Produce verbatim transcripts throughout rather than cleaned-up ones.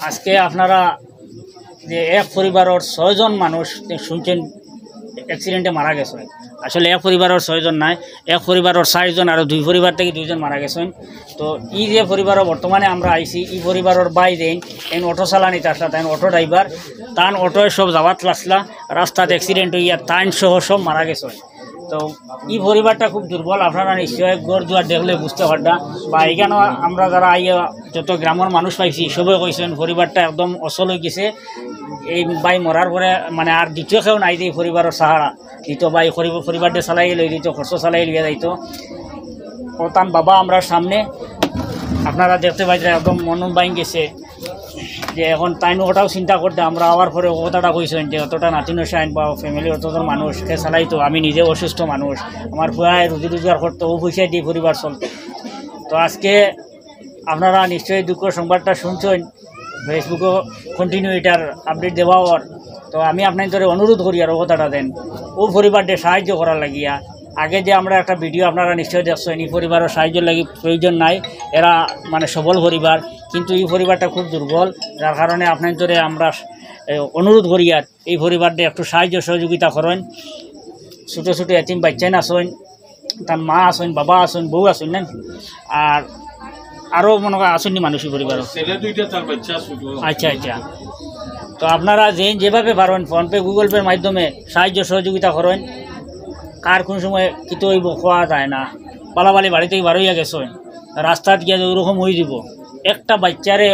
আজকে আপনারা যে এক পরিবারর ছয়জন মানুষ যে শুনছেন অ্যাক্সিডেন্টে মারা গেছে, আসলে এক পরিবারর ছয়জন নায়, এক পরিবারর চারজন, আরো দুই পরিবার থাকি দুইজন মারা গেছেন। তো এই যে পরিবারও বর্তমানে আমরা আইছি, এই পরিবারর ভাই যেইন, এইন অটো চালানিত আসলা, তাইন অটো ড্রাইভার, তান অটোয় সব যাওয়াত লাগলা, রাস্তাত অ্যাক্সিডেন্ট হইয়া তাইন সহ সব মারা গেছেন। তো এই পরিবারটা খুব দুর্বল, আপনারা নিশ্চয় ঘর দুয়ার দেখলে বুঝতে পারবা। বা এখানে আমরা যারা আইয়া যত গ্রামের মানুষ পাইছি, সবাই কইছেন পরিবারটা একদম অচল হয়ে গেছে। এই ভাই মরার পরে মানে আর দ্বিতীয় কেউ নাই যে এই পরিবারর সাহারা দিত, বা এই পরিবার, পরিবারটা চালাই লই দিত, খরচ চালাই লইয়া যাইতো। ও তান বাবা আমরার সামনে, আপনারা দেখতে পাইরা একদম মন ভাঙি গেছে। যে এখন তাইন ওটাও চিন্তা করতে, আমরা আওয়ার পরে ও কথাটা কইছেন যে অতটা নাতিন সাইন বা ফ্যামিলি অতজন মানুষ কে চালাইতো, আমি নিজে অসুস্থ মানুষ, আমার পুয়ায় রুজি রোজগার করতো, ও পয়সা দিয়ে পরিবার চলতো। তো আজকে আপনারা নিশ্চয়ই দুঃখ সংবাদটা শুনছেন, ফেসবুকও কন্টিনিউ এটার আপডেট দেওয়া ওর। তো আমি আপনার ধরে অনুরোধ করি আর ও কথাটা দেন, ও পরিবারটা সাহায্য করার লাগিয়া। আগে যে আমরা একটা ভিডিও আপনারা নিশ্চয়ই দেখছেন, এই পরিবারর সাহায্যর লাগি প্রয়োজন নাই, এরা মানে সবল পরিবার, কিন্তু এই পরিবারটা খুব দুর্বল, যার কারণে আপনার ধরে আমরা এ, অনুরোধ করি আর এই পরিবারটা একটু সাহায্য সহযোগিতা করেন। ছোটো ছোটো এতিম বাচ্চাইন আছেন, তার মা আছেন, বাবা আছেন, বউ আছেন না, আর আরও মনে হয় আছেন নি মানুষ এই পরিবারও। ছেলে দুইটা, তার বাচ্চা ছোট। আচ্ছা, আচ্ছা। তো আপনারা যে যেভাবে পারেন ফোনপে, গুগল পের মাধ্যমে সাহায্য সহযোগিতা করেন। কার কোন সময় কিতা হইব কওয়া যায় না, বালাবালি বাড়িত বারইয়া গেছেন, রাস্তাত গিয়া যে ওরকম হয়ে দিব, একটা বাচ্চারে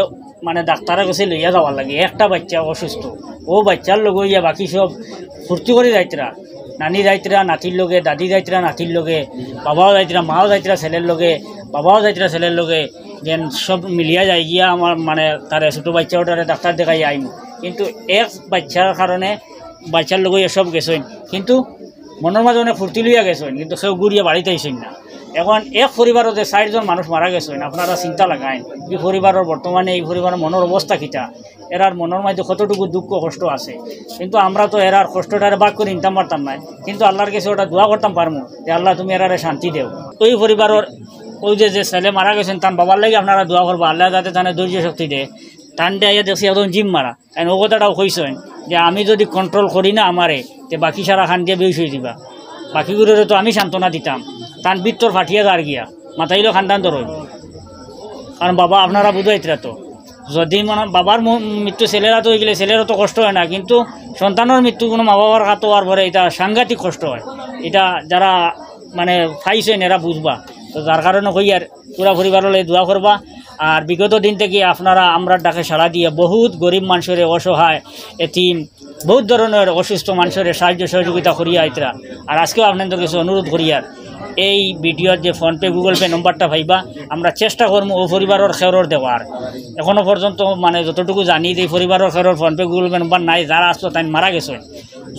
মানে ডাক্তারের কাছে লইয়া যাওয়ার লাগে, একটা বাচ্চা অসুস্থ, ও বাচ্চার লগে ইয়া বাকি সব ফুর্তি করে যাইতরা, নানি যাইতরা নাতির লগে, দাদি যাইতরা নাতির লগে, বাবাও যাইতরা, মাও যাইতরা ছেলের লগে, বাবাও যাইতরা ছেলের লগে, যেন সব মিলিয়া যায় গিয়া আমার মানে তারে ছোটো বাচ্চা ওটারে ডাক্তার দেখাই আইমু। কিন্তু এক বাচ্চার কারণে বাচ্চার লগে এসব গেছেন, কিন্তু মনের মাঝে অনেক ফুর্তি লইয়া গেছেন, কিন্তু কেউ ঘুরিয়া বাড়িত আইছেন না। এখন এক পরিবারও যে চারজন মানুষ মারা গেছেন, আপনারা চিন্তা লাগাইন, এই পরিবারর বর্তমানে এই পরিবারর মনের অবস্থা কিতা, এরার মনের মাঝে কতটুকু দুঃখ কষ্ট আছে। কিন্তু আমরা তো এরার কষ্টটারে ভাগ করে নিতাম পারতাম না, কিন্তু আল্লাহর কাছে ওটা দোয়া করতাম পারমু যে, "আল্লাহ, তুমি এরারে শান্তি দেও।" ওই পরিবারর ওই যে, যে ছেলে মারা গেছেন, তার বাবার লাগি আপনারা দোয়া করবা, আল্লাহ যাতে তানে ধৈর্য শক্তি দেয়। তানরে আইয়া দেখছি একদম জিম মারা। তাইন ও কথাটাও কইছেন যে, "আমি যদি কন্ট্রোল করি না আমারে, তে বাকি সারা খান দিয়া বেউস হয়ে দিবা। বাকিগুলোরে তো আমি সান্ত্বনা দিতাম।" তান ভিতর ফাটিয়া যার গিয়া, মাথাইলো খান্দান ধরো। কারণ বাবা আপনারা বুঝাইতরা তো, যদি মনে বাবার ম-, মৃত্যু ছেলেরা তো হয়ে গেলে ছেলেরও তো কষ্ট হয় না, কিন্তু সন্তানের মৃত্যু কোনো মা বাবার কাতো হওয়ার পরে এটা সাংঘাতিক কষ্ট হয়। এটা যারা মানে পাইছেন এরা বুঝবা। তো যার কারণে কই আর পুরা পরিবার হলে দোয়া করবা। আর বিগত দিন থেকে আপনারা আমরার ডাকে সাড়া দিয়ে বহুত গরিব মানুষরে, অসহায়, এতিম, বহুত ধরনের অসুস্থ মানুষরে সাহায্য সহযোগিতা করিয়া আইতরা। আর আজকেও আপনাদের কাছে অনুরোধ করি আর এই ভিডিওর যে ফোনপে, গুগল পে নম্বরটা পাইবা, আমরা চেষ্টা করমু ও পরিবারর খেরর দেওয়ার। এখনো পর্যন্ত মানে যতটুকু জানি যে এই পরিবারর খেরর ফোনপে, গুগল পে নম্বর নাই, যারা আসলো তাই মারা গেছে।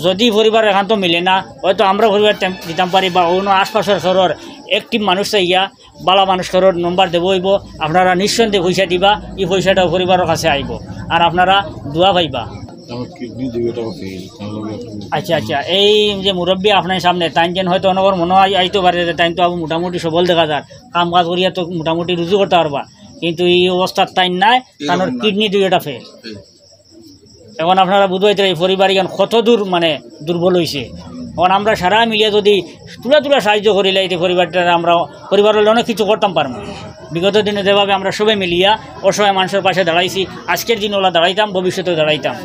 যদি পরিবার এখান তো মিলে না, হয়তো আমরা পরিবার তেম-, দিতাম পারি বা অন্য আশপাশের খেরর একটি মানুষ চাইয়া বালা মানুষ খেরর নম্বর দেবো হইব, আপনারা নিঃসন্দেহে পয়সা দিবা, এই পয়সাটা পরিবারর কাছে আইব, আর আপনারা দোয়া পাইবা। আমার কিডনি দুইটা ফেল, তার লগে এখন আচ্ছা, আচ্ছা, এই যে মুরব্বী আপনার সামনে, তাইন যেন হয়তো অনেকের মনে হয় আইতে পারে যে তাইন তো আবু মোটামুটি সবল দেখা যার, কাম কাজ করিয়া তো মোটামুটি রুজি করতে পারবা, কিন্তু এই অবস্থার তাইন নাই, এরকম তানোর না। কিডনি দুইটা ফেল। ফেল। এখন আপনারা বুঝবাইতে এই পরিবার ইখান কত দূর মানে দুর্বল হইছে। এখন আমরা সারা মিলিয়া যদি তুলা তুলা সাহায্য করিলে এই পরিবারটা আমরা পরিবার হলে অনেক কিছু করতাম পারবো। বিগত দিনে যেভাবে আমরা সবাই মিলিয়া অসহায় মানুষের পাশে দাঁড়াইছি, আজকের দিন ওলা দাঁড়াইতাম, ভবিষ্যতেও দাঁড়াইতাম।